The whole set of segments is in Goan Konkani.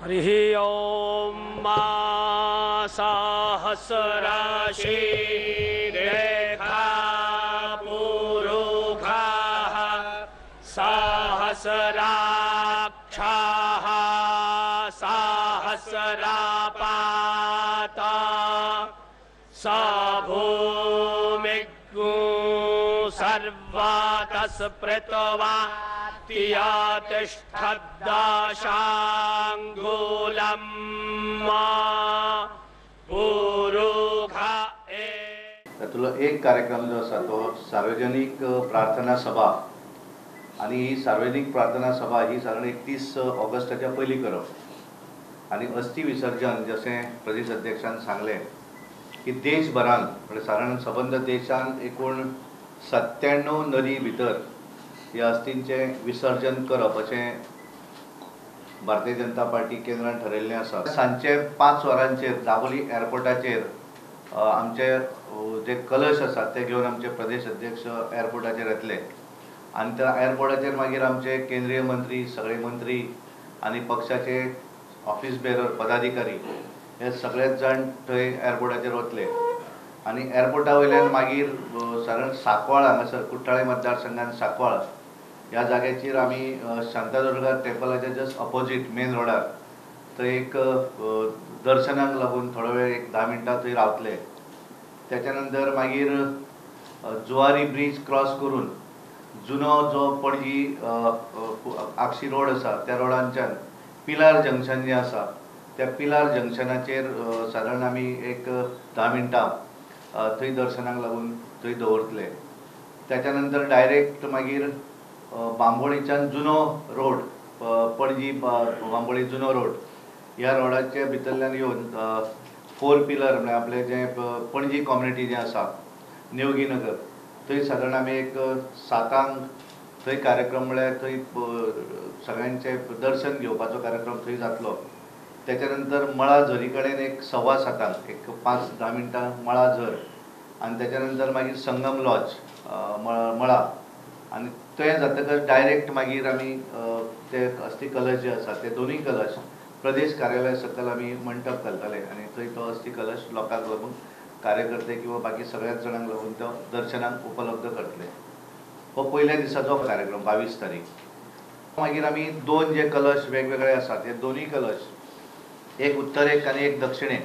हरि ओम मा सहस्राशी रेखा पुरुषाः सहस्राक्षाः सहस्रापाता स भूमिगु सर्वातस्पृत्वा तिष्ठद्दाशाङ्गुलं मा पुरुषा। तातूंतलो एक कार्यक्रम जो आसा तो सार्वजनिक प्रार्थना सभा आनी ही सार्वजनिक प्रार्थना सभा ही साधारण 31 ऑगस्टाच्या पयलीं करप आनी अस्थी विसर्जन जशें प्रदेश अध्यक्षान सांगलें की देशभरान म्हणजे साधारण सबंद देशान एकूण 97 नदी भितर ह्या अस्थींचें विसर्जन करप अशें भारतीय जनता पार्टी केंद्रान ठरयल्लें आसा। सांजचे 5 वरांचेर दाबोली एअरपोर्टाचेर आमचे जे कलश आसात ते घेवन आमचे प्रदेश अध्यक्ष एअरपोर्टाचेर येतले आनी त्या एअरपोर्टाचेर मागीर आमचे केंद्रीय मंत्री, सगळे मंत्री आनी पक्षाचे ऑफिस बेरर पदाधिकारी हे सगळेच जाण थंय एअरपोर्टाचेर वतले आनी एअरपोर्टा वयल्यान मागीर साधारण सांकवाळ हांगासर कुठ्ठाळे मतदारसंघान सांकवाळ ह्या जाग्याचेर आमी शांतादुर्गा टेम्पलाच्या जस्ट अपोजीट मेन रोडार थंय एक दर्शनाक लागून थोडो वेळ एक 10 मिनटां थंय रावतले। त्याच्या नंतर मागीर जुवारी ब्रीज क्रॉस करून जुनो जो पणजी आक्षी रोड आसा त्या रोडांच्यान पिलार जंक्शन जें आसा त्या पिलार जंक्शनाचेर सादारण आमी एक 10 मिनटां थंय दर्शनाक लागून थंय दवरतले। त्याच्या नंतर डायरेक्ट मागीर बांबोळीच्यान जुनो रोड पणजी बांबोळी जुनो रोड ह्या रोडाच्या भितरल्यान येवन 4 पिलर म्हळ्यार आपले जे पणजी कम्युनिटी जें आसा निवगी नगर थंय सादारण आमी एक 7 थंय कार्यक्रम म्हळ्यार थंय सगळ्यांचें दर्शन घेवपाचो कार्यक्रम थंय जातलो। त्याच्या नंतर मळा झरी कडेन एक 7:15 एक 5-10 मिनटां मळा झर आनी त्याच्या नंतर मागीर संगम लॉज मळा आनी तें जातकच डायरेक्ट मागीर आमी ते अस्थी कलश जे आसा ते दोनूय कलश प्रदेश कार्यालय सकयल आमी मंटप घालतले आनी थंय तो अस्थी कलश लोकांक लागून कार्यकर्ते किंवा बाकी सगळ्याच जाणांक लागून तो दर्शनाक उपलब्ध करतले। हो पयल्या दिसाचो कार्यक्रम 22 तारीख। मागीर आमी 2 जे कलश वेगवेगळे आसात हे दोनूय कलश एक उत्तरेक आनी एक दक्षिणेक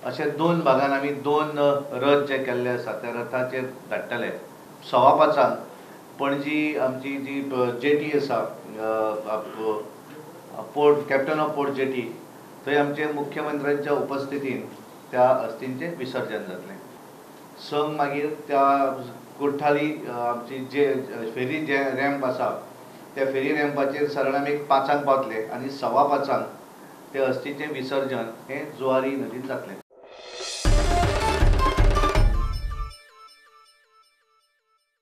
अशे 2 भागान आमी 2 रथ जे केल्ले आसात त्या रथाचेर धाडटले। 5:15 पणजी आमची जी जेटी आसा port captain of port jetty थंय आमचे मुख्यमंत्र्यांच्या उपस्थितीन त्या अस्थींचें विसर्जन जातलें। संग मागीर त्या कुठ्ठाळी आमची जे फेरी जे रॅम्प आसा त्या फेरी रॅम्पाचेर सादारण आमी 5 पावतले आनी 5:15 ते अस्थीचें विसर्जन हें जुवारी नदीन जातलें।